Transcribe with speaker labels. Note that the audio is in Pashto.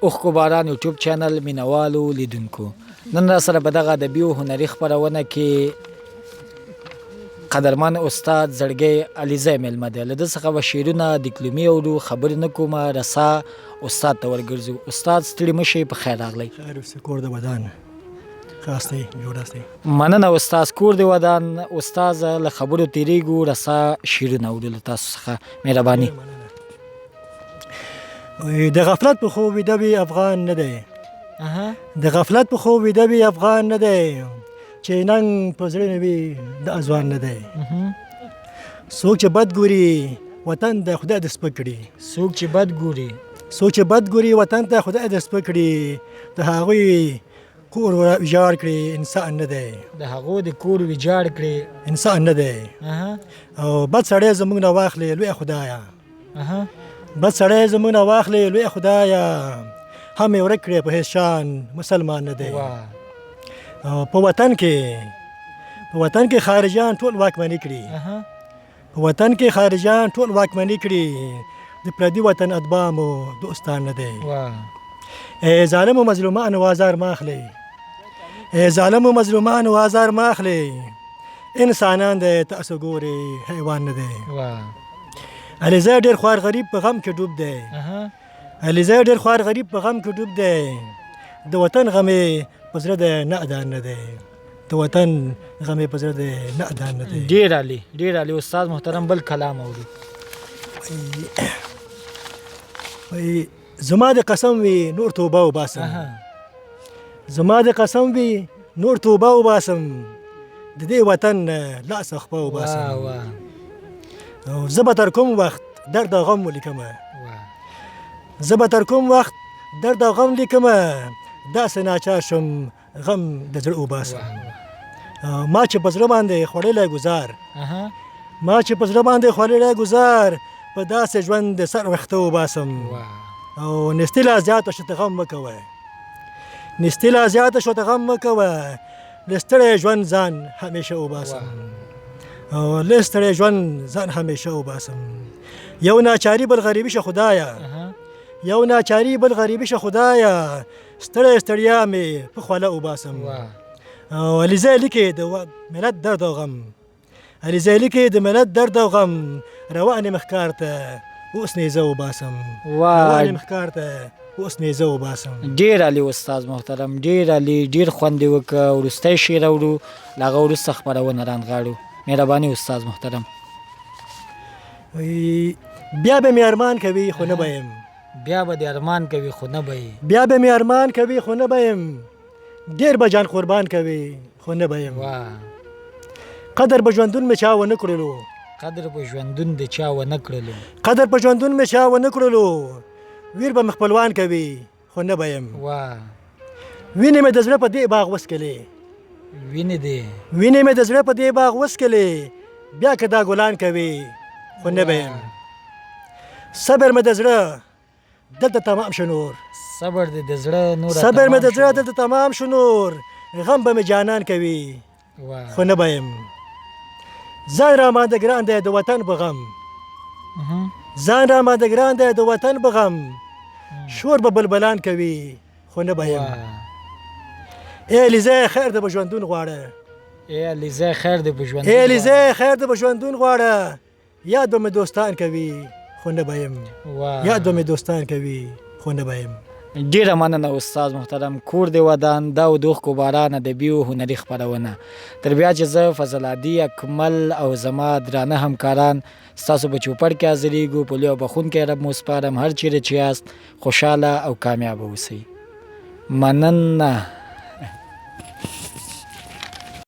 Speaker 1: اوښکو باران یوټیوب چینل مینوالو لیدونکو، نن را سره په دغه ادبي او هنري خپرونه کې قدرمن استاد زړګی علیزی مېلمه دی. له ده څخه به شعرونه دیکلومي اورو، خبرې نه کومه، رسا استاد ته ورګرځو. استاد ستړي مه شئ، په خیر راغلی.
Speaker 2: خیر اوسې، کور د ودان، ښه یاستئ، جوړ یاستئ؟
Speaker 1: مننه استاد، کور دې ودان. استاد له خبرو تېرېږو، رسا شعرونه اورو له تاسو څخه، مهرباني.
Speaker 2: د غفلت په خوب ویده وي افغان نه دی، د غفلت په خوب ویده وي افغان نه دی، چې ننګ په زړه نه وي د ځوان نه دی. څوک چې بد ګوري وطن د خدای د سپک کړي،
Speaker 1: څوک چې بد ګوري،
Speaker 2: څوک چې بد ګوري وطن ته خدای د سپک کړي، د هغوی کور ویجاړ کړي انسان نه دی،
Speaker 1: د هغو د کور ویجاړ کړي
Speaker 2: انسان نه دی. او بد سړی زموږ نه واخلې لوی خدایه، بد سړی زموږ نه واخلې لوی خدایه، هم یې ورک کړې په هېڅ شان مسلمان نه دی. په وطن کې، په وطن کې خارجیان ټول واکمني کړي، په وطن کې خارجیان ټول واکمني کړي، د پردي وطن اتباع مو دوستان نه دی. ای ظالمو مظلومانو آزار مه اخلئ، ای ظالمو مظلومانو آزار مه اخلئ، انسانان دی تاسو ګورئ حیوان نه دی. علیزی ډېر خوار غریب په غم کې ډوب دی، علیزی ډېر خوار غریب په غم کې ډوب دی، د وطن غم یې په زړه دی نه ادا نه دی، د وطن غم یې په زړه دی نه ادا نه دی.
Speaker 1: ډېر عالي، ډېر عالي استاد محترم، بل کلام اورو.
Speaker 2: زما د قسم وي نور توبه وباسم، زما د قسم وي نور توبه وباسم، د دې وطن لاس خپه وباسم. زه به تر کوم وخت درد او غم ولیکم، زه به تر کوم وخت درد او غم لیکم، داسې ناچار شم غم د زړه وباسم. ما چې په زړه باندې خوړلی ګزار، ما چې په زړه باندې خوړلی ګزار، په داسې ژوند د سر ویښته وباسم. او نستي لا زیاته شو ته غم مه کوه، نستي لا زیاته شو ته غم مه کوه، له ستړی ژوند ځان همیشه وباسم، او له ستړی ژوند ځان همیشه وباسم. یو ناچاري بل غریبي شه خدایه، یو ناچاري بل غریبي شه خدایه، ستړی ستړیا مې په خوله وباسم. او علیزی لیکي د ملت درد او غم، علیزی لیکي د ملت درد او غم، روان یم ښکار ته اوس نیزه وباسم، روان یم ښکار ته اوس نیزه وباسم.
Speaker 1: ډېر عالي استاد محترم، ډېر عالي، ډېر خوند یې وکړ. وروستی شعر اورو، له هغه وروسته خپرونه رانغاړو. مهرباني استاد محترم.
Speaker 2: بیا به مې ارمان کوي خو نه به یم،
Speaker 1: بیا به دې ارمان کوي خو نه به یې،
Speaker 2: بیا به مې ارمان کوي خو نه به یم، ډېر به جان قربان کوي خو نه به یم. قدر به ژوندون مې چا ونه کړلو،
Speaker 1: قدر په ژوندون د چا ونه کړلو،
Speaker 2: قدر په ژوندون مې چا ونه کړلو، ویر به مې خپلوان کوي خو نه به یم. وینې مې د زړه په دې باغ وسکلې،
Speaker 1: وینې دې،
Speaker 2: وینې مې د زړه په دې باغ وسکلې، بیا که دا ګلان کوي خو نه به یم. صبر مې د زړه دلته تمام شو نور،
Speaker 1: صبر دې د زړه نور،
Speaker 2: صبر مې د زړه دلته تمام شو نور، غم به مې جانان کوي خو نه به یم. ځان را باندې ګران دی د وطن په غم، ځان را باندې ګران دی د وطن په غم، شور به بلبلان کوي خو نه به یم. ای علیزی خیر د به ژوندون غواړه،
Speaker 1: ای علیزی خیر د به ژوندون،
Speaker 2: ای علیزی خیر د به ژوندون غواړه، یاد به مې دوستان کوي خو نه به یم، یاد به مې دوستان کوي خو نه به یم.
Speaker 1: ډیره مننه استاد محترم، کور دې ودان. دا و د اوښکو باران ادبي او هنري خپرونه. تر بیا چې زه فضل هادي اکمل او زما درانه همکاران ستاسو په چوپړ کې حاضرېږو، په لوی او بخښونکی رب مو سپارم. هر چیرې چې یاست خوشحاله او کامیاب اوسئ. مننه.